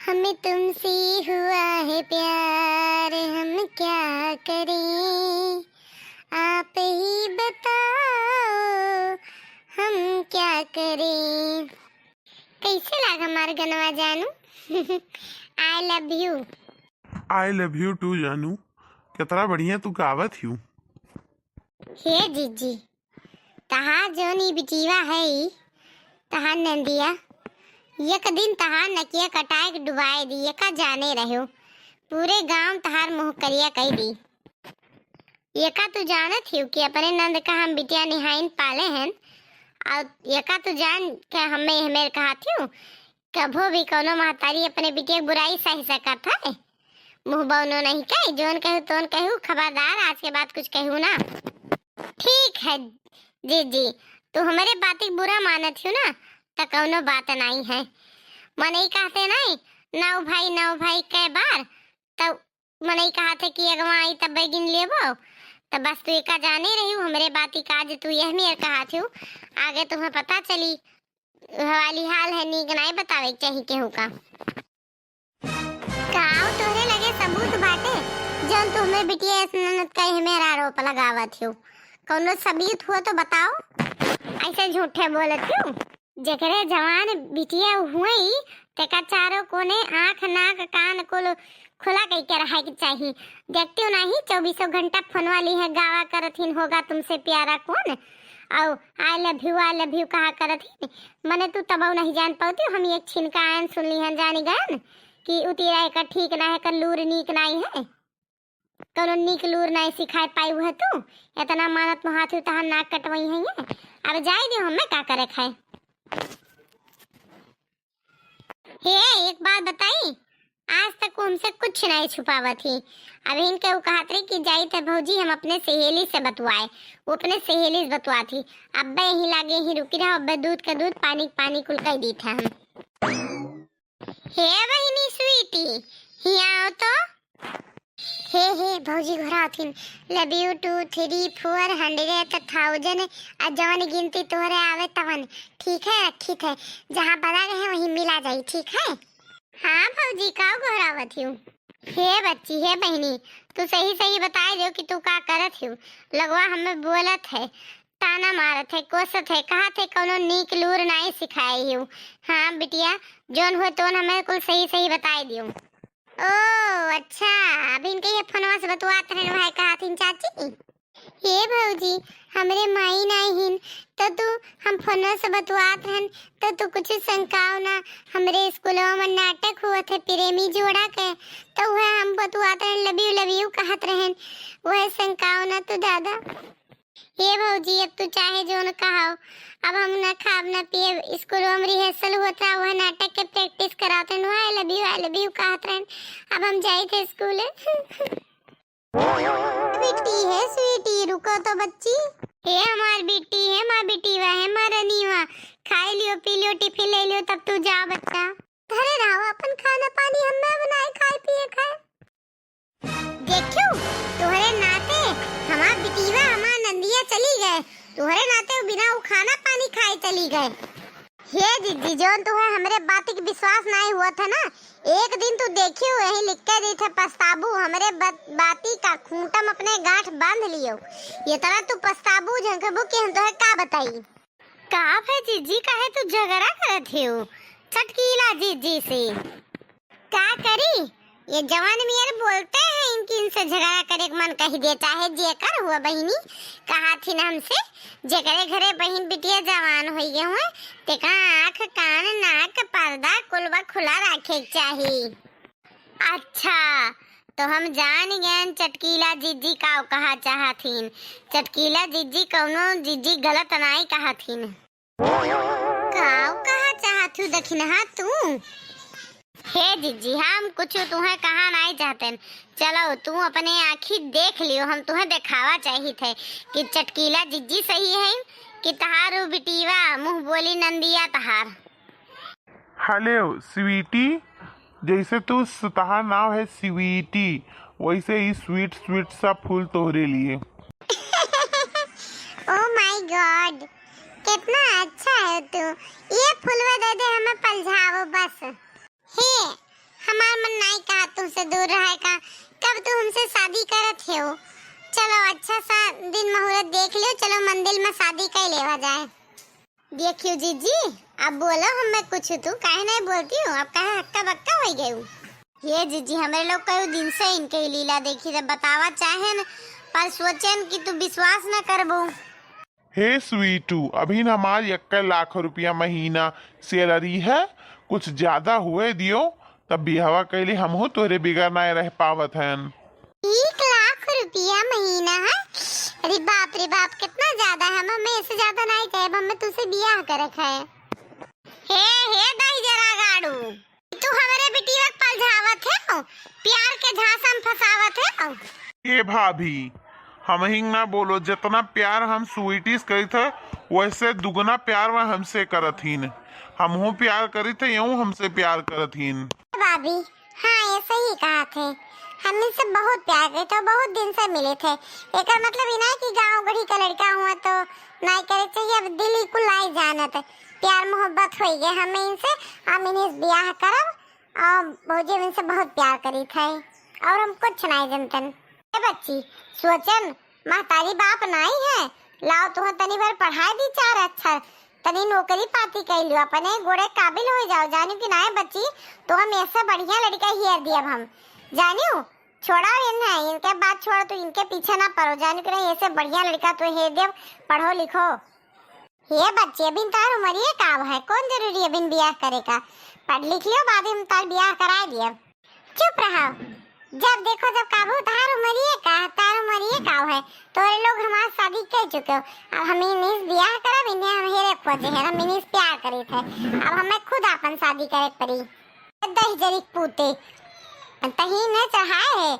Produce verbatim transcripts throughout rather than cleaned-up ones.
हमें तुमसे हुआ है प्यार, हम क्या करें, आप ही बताओ, हम क्या करें। कैसे लाग हमार गनवा जानू? I love you। I love you too जानू। कितना बढ़िया तू गावत हियू। हे जीजी, तहार जौन ई बिटिया है, तहार नंदिया, एक दिन तहार नकिया कटाए के डुबाए दी, एका जाने रह्यो। पूरे गांव तहार मुंह करिया कई दी। एका तू जानत हियो कि अपने नंद का हम बिटिया निहाइन पाले हन, और एका तू जान के हमें, हमें कहत हियो, कभो भी कौनो महतारी अपने बिटिया के बुराई सह सकत है? मुंह बौनो नहीं कही, जौन कहू तौन कहू, खबरदार आज के बाद कुछ कहू ना। ठीक है जीजी, तू हमरे बात के बुरा मानत हियो ना, त कौनो बात नहीं है। मनई कहते नहीं, नौ भाई नौ भाई कै बार, त मनई कहत है कि अगवा आई तब गिन लेबो। त बस तू एका जाने रहियो, हमरे बात का आज तू यह मेर कहत हियो, आगे तुम्हें पता चली। वाली हाल है, नीक नाई बतावे के चाही केहू का। का तोहरे लगे सबूत बाटे, जौन तू हमरे बिटिया ऐसे ननद का हमें आरोप लगावत हियो? कौनो सबूत हुआ तो बताओ, ऐसे झूठे बोलत हियो। जेकरे जवान बिटिया हुई, तेका चारों कोने आँख, नाक, कान कुल खुला कइके रहे के चाही। देखती हो नहीं, चौबीसों घंटा फोन वाली है, गावा करत हिन, "होगा तुमसे प्यारा कौन?" और "I love you, I love you" कहा करत हिन। मने तू तबौ नहीं जान पावती, हम एक छिन का आयन सुन लिहन, जानी गयन कि उतिरा एकर ठीक ना है, एकर लूर नीक नाई है, कौनो नीक लूर नाई सिखाए पाई हुए तू। इतना मानत मुहात हुई तो हम नाक कटवाई है ये। अब जाए दियो, हमें का करे खाए। हे, एक बात बताई, आज तक वो हमसे कुछ नहीं छुपावत ही। अभी इनके वो कहत रही कि जाई थे भौजी, हम अपने सहेली से बतवाए, वो अपने सहेली से बतवात ही। अब्बे यहीं लागे ही रुकी रहो, अब्बे दूध का दूध, पानी का पानी कुल कह दी थे हम। हे बहिनी स्वीटी, हिया आओ तो। हे, हे, भौजी घुरावत हिन, love you two, three, four hundred, thousand, आ जवन गिनती तोहरे आवे तवन, ठीक है, रखी थे, जहाँ बदल रहे वहीं मिला जाई, ठीक है? हाँ भौजी, का घुरावत हियो? हे बच्ची, हे बहिनी, तू सही सही बताए दो कि तू का करत हियो। लगवा हमें बोलत है, ताना मारत है, कोसत है, कहत है कौनो नीक लूर नाई सिखाए हियो। हाँ बिटिया, जौन होए तौन हमें कुल सही सही बताए दियो। ओ अच्छा, अभी इनके ये फोनवा से बतुआत रहन, वह कहत हिन चाची। हे भौजी, हमरे माई नाई हिन, तो तू, हम फोनवा से बतुआत रहन, तो तू कुछ शंकाओ ना, हमरे स्कूलवा में नाटक हुआ थे प्रेमी जोड़ा के, तो वह हम बतुआत रहन, love you, love you कहत रहन, वह शंकाओ ना तू दादा। हे भौजी, अब तू चाहे जौन कहाओ, अब हम ना खाब ना पियब। स्कूल में rehearsal होत रहा, वह नाटक के practice करावत रहन, वह "I love you, I love you" कहत रहन। अब हम जाई थे स्कूल। बिट्टी है स्वीटी, रुको तो बच्ची। हे हमार बिट्टी है, हमार बिटीवा है, हमार रनीवा। खाई लियो, पी लियो, टिफिन ले लियो, तब तू जा बच्चा। धरे रहो अपन खाना पानी, हमें अब नाई खाए पिए खाए। देखियो, तोहरे नाते हमार बिटीवा, हमार नंदिया चली गए, तोहरे नाते वो बिना वो खाना पानी खाए चली गए। हे दीदी, जौन तुहे हमरे बाती के विश्वास नाई हुआ था ना, एक दिन तू देखियो, यही लिख के दी थे पछताबू, हमरे बत-, बाती का खूंटम अपने गांठ बांध लियो। ये तरह तू पछताबू, झंखबू कि हम तोहे का बताई। का भे जीजी, काहे तू झगड़ा करत हियो चटकीला जीजी से? का करी, ये जवान मियर बोलते हैं, इनकी, इनसे झगड़ा करे के मन कही दे, चाहे जेकर हुआ बहिनी, कहा थी ना हमसे, जेकरे घरे बहिन बिटिया जवान होई गए हुए, तेका आँख, कान, नाक, पर्दा कुल बा खुला रखे के चाही। अच्छा, तो हम जान गए चटकीला जीजी का कहा चाहथिन। चटकीला जीजी कौनो जीजी गलत नाई कहथिन। काव कहा चाहत हूँ दखिनहा तू? हे जिज्जी, हम कुछ तुहें कहा नाई चाहतेन। चलो, तू अपने आँखी देख लियो, हम तुहें देखावा चाहित है कि चटकीला जिज्जी सही है कि तहार उ बिटीवा मुँह बोली नंदिया तहार। हेलो स्वीटी, जैसे तू स-, तहार नाव है स्वीटी, वैसे ही sweet sweet सा फूल तोहरे लिए। Oh my God, कितना अच्छा है तू। ये फूलवा दे दे हमें पलझावो बस। हे, से दूर रहे का? कब तू हमसे शादी करत हो? चलो, अच्छा सा दिन मुहूर्त देख लियो, चलो मंदिर में शादी कर लेवा जाए। देखियो जीजी, अब बोलो हमें कुछ, तू काहे नहीं बोलती हो? अब काहे हक्का बक्का हो गए हो? ये जीजी, हमरे लोग कई दिन से इनके ही लीला देखी थे, बतावा चाहेन, पर सोचेन कि तू विश्वास न करबो। हे स्वीटू, अभी न हमार इक्कीस लाख रुपया महीना सैलरी है, कुछ ज्यादा हुए दियो, तब बियाहवा कैले हमहू तोहरे बिगर नाय रह पावत हन। एक लाख रुपया महीना है? अरे बाप रे बाप, कितना ज्यादा है। हम, हमें इससे ज्यादा नहीं चाहे, अब हमें तुझसे बियाह करे है। हे, हे दहिजरा गाड़ू, तू हमरे बिटिया के पलझावत है, प्यार के झांसा में फंसावत है। ए भाभी, हमहिंग ना बोलो, जितना प्यार हम स्वीटी से करित है, वैसे दुगना प्यार वह हमसे करत हीन। हमहू प्यार करित है, यहू हमसे प्यार करत हीन। भाभी, हाँ, ये सही कहा थे। हम इनसे बहुत प्यार करे थे, बहुत दिन से मिले थे। एकर मतलब ई ना कि गाँव गढ़ी का लड़का हुआ तो नाई करे चाहिए। अब दिल ही कुल नाई जानत, प्यार मोहब्बत हो गए हमें इनसे। हम इन्हें ब्याह करब और भौजी हम इनसे बहुत प्यार करी थे और हम कुछ नाई जानतन। ए बच्ची, सोचन महतारी बाप नाई है, लाओ तुह तनी भर पढ़ाई दी चार अक्षर, तनी नौकरी पाती कर लियो, अपने गोड़े काबिल हो जाओ। जानियो कि नाई बच्ची, तो हम ऐसे बढ़िया लड़का हेर दियब हम। जानियो, छोड़ा इन्हें, इनके बात छोड़, तू इनके पीछे ना पड़ो। जानियो कि नाई, ऐसे बढ़िया लड़का तू हेर दियब, पढ़ो लिखो। हे बच्ची, अभी तार उमरिए का है, कौन जरूरी है अभी बियाह करे का? पढ़ लिख लियो, बाद में तार बियाह कराए दियब। चुप रहो, जब देखो जब काबू तार उमरिए का, तार उमरिए का है, तोरे लोग हमार शादी कर चुके हो। अब हम इन्हीं से बियाह करब, इन्हें हम हेरे खोजे हैं, हम इन्हीं से प्यार करी थे। अब हमें खुद अपन शादी करे पड़ी। दहिजरी पूते, तही ने चढ़ाए है,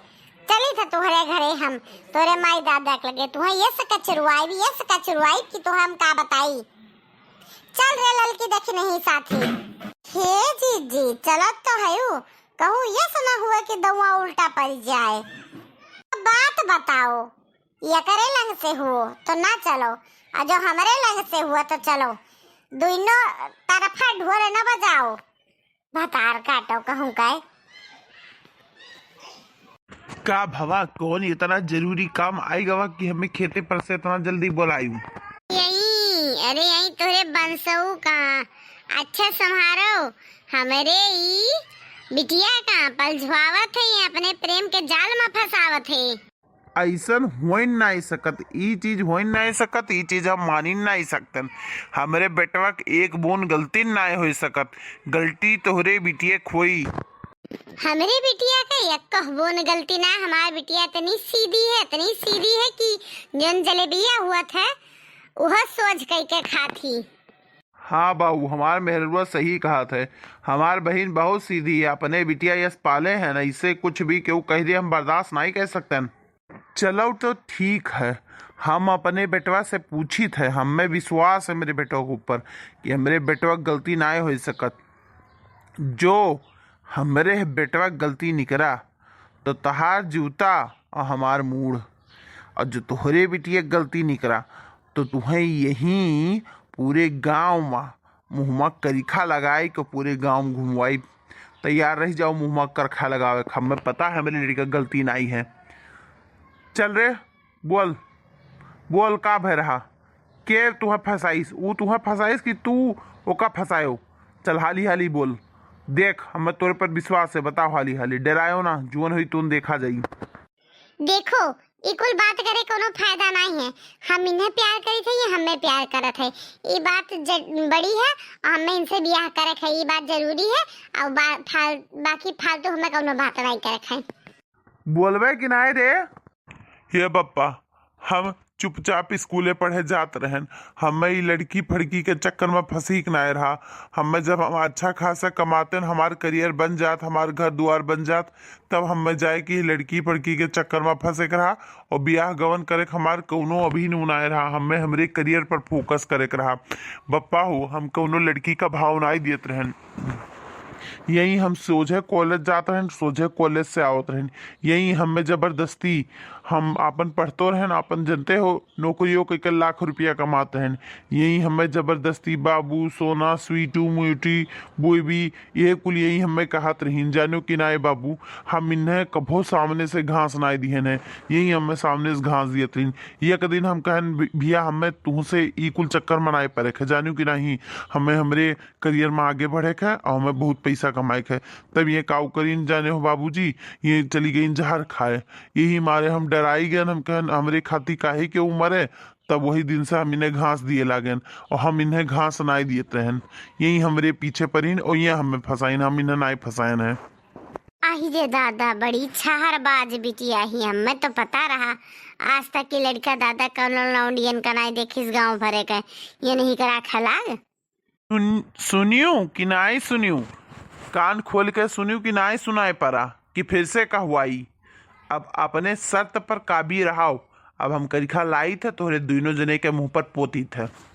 चली था तोहरे घरे हम, तोरे माई दादा के लगे, तुहे ये से कचरुआई, ये से कचरुआई कि तुहे हम का बताई। चल रे ललकी, देखी नहीं साथी। हे जीजी, चलत तो हयू, कहूँ ये से ना हुआ कि दउआ उल्टा पड़ जाए। बात बताओ, एकरे लंग से हुओ तो ना चलो, और जो हमरे लंग से हुआ तो चलो। दुइनो तरफा ढोल न बजाओ, भतार काटो कहूँ काय। का भवा, कौन इतना जरूरी काम आई गवा कि हमें खेते पर से इतना जल्दी बोलायू? यही, अरे यही तोरे बंसऊ का, अच्छा संभारो, हमरे ई बिटिया का पलझवावत है, अपने प्रेम के जाल में फंसावत है। ऐसन होइन नाय सकत, ई चीज होइन नाय सकत, ई चीज हम मानिन नाय सकतन। हमरे बेटवा के एक बून गलती नाय होय सकत, गलती तोहरे बिटिया के होई। हमरे बिटिया के एक बून गलती ना, हमार बिटिया इतनी सीधी है, इतनी सीधी है कि जौन जलेबिया हुआ था, वह सोच कई के खात ही। हाँ बाबू, हमार मेहरुआ सही कहत है। हमार बहिन बहुत सीधी है, अपने बिटिया यस पाले हैं, ऐसे कुछ भी केहू कह दे, हम बर्दाश्त नहीं कर सकतन। चलो तो ठीक है, हम अपने बेटवा से पूछित है, हमें विश्वास है मेरे बेटवा के ऊपर कि हमरे बेटवा के गलती नाय हो सकत। जो हमरे बेटवा के गलती निकरा तो तहार जूता और हमार मूड़, और जो तोहरे बिटिया के गलती निकरा तो तुहें यहीं पूरे गांव में मुँहमा करिखा लगाई के पूरे गांव में घुमवाई। तैयार रह जाओ मुँहमा करखा लगावे के, हमें पता है हमरे लड़का के गलती नाई है। चल रे, बोल, बोल का भय रहा? के तुहे फंसाइस? ऊ तुहे फंसाइस कि तू ओका फंसायो? चल हाली हाली बोल, देख हमें तोरे पर विश्वास है, बताओ हाली हाली, डरायो ना, जुअन हुई तुन देखा जाई। देखो, ई कुल बात करे कोनो फायदा नहीं है। हम इन्हें प्यार करी थे, ये हमें प्यार करत है। ई बात ज-, बड़ी है और हमें इनसे ब्याह करे है, ई बात जरूरी है। और बा-, फाल-, बाकी फालतू हमें कोनो बात नहीं करे है। बोलबे कि नहीं रे? हे बप्पा, हम चुपचाप स्कूले पढ़े जात रहन। हमें ई लड़की फड़की के चक्कर में फंसीक नाय रहा। हमें जब हम अच्छा खासा कमातेन, हमार करियर बन जात, हमार घर दुआर बन जात, तब हमें जाए कि लड़की फड़की के चक्कर में फंसे के रहा और ब्याह गवन करे के हमार कौनो अभी नू नाय रहा। हमें हमरे करियर पर फोकस करे के रहा। बप्पा हो, हम कौनो लड़की का भाव नाय दियत रहन। यही हम सोझे कॉलेज जात रहन, सोझे कॉलेज से आवत रहन। यही हमें जबरदस्ती, हम आपन पढ़तो रहन, आपन जनते हो, नौकरियों के, के लाख रुपया कमात रहन। यही हमें जबरदस्ती बाबू, सोना, स्वीटू, म्यूटी, बोईबी, ये कुल यही हमें कहत रहीन। जानो कि नाय बाबू, हम इन्हें कभो सामने से घास नाय दिहन है, यही हमें सामने से घास दियत रहीन। एक दिन हम कहन, "भि-, भिया, हमें तुहसे ई कुल चक्कर मनाए परे खे, जानो कि नहीं, हमें हमरे करियर में आगे बढ़े के है और हमें बहुत पैसा कमाए के है।" तब ये काऊ करीन जाने हो बाबूजी, ये चली गईन जहर खाए। यही मारे हम डराई गए, हम कहन, "हमरे खाती काहे के ऊ मरे?" तब वही दिन से हम इन्हें घास दिए लागेन और हम इन्हें घास नाय दियत रहन। यही हमरे पीछे परीन और ये हमें फंसाइन, हम इन्हें नाय फंसाएन है। आही रे दादा, बड़ी छहरबाज बिटिया ही, हमें तो पता रहा आज तक कि लड़का दादा कौनो लौंडियन का नाय देखिस गाँव भरे के, ये नहीं करा खलाग। सुन, सुनियो कि नाय सुनियो? कान खोल के सुनियो कि नाय सुनाए परा कि फिर से कहवाई? अब अपने शर्त पर काबी रहाओ। अब हम करिखा लाई थे, तोहरे दुइनो जने के मुंह पर पोती थे।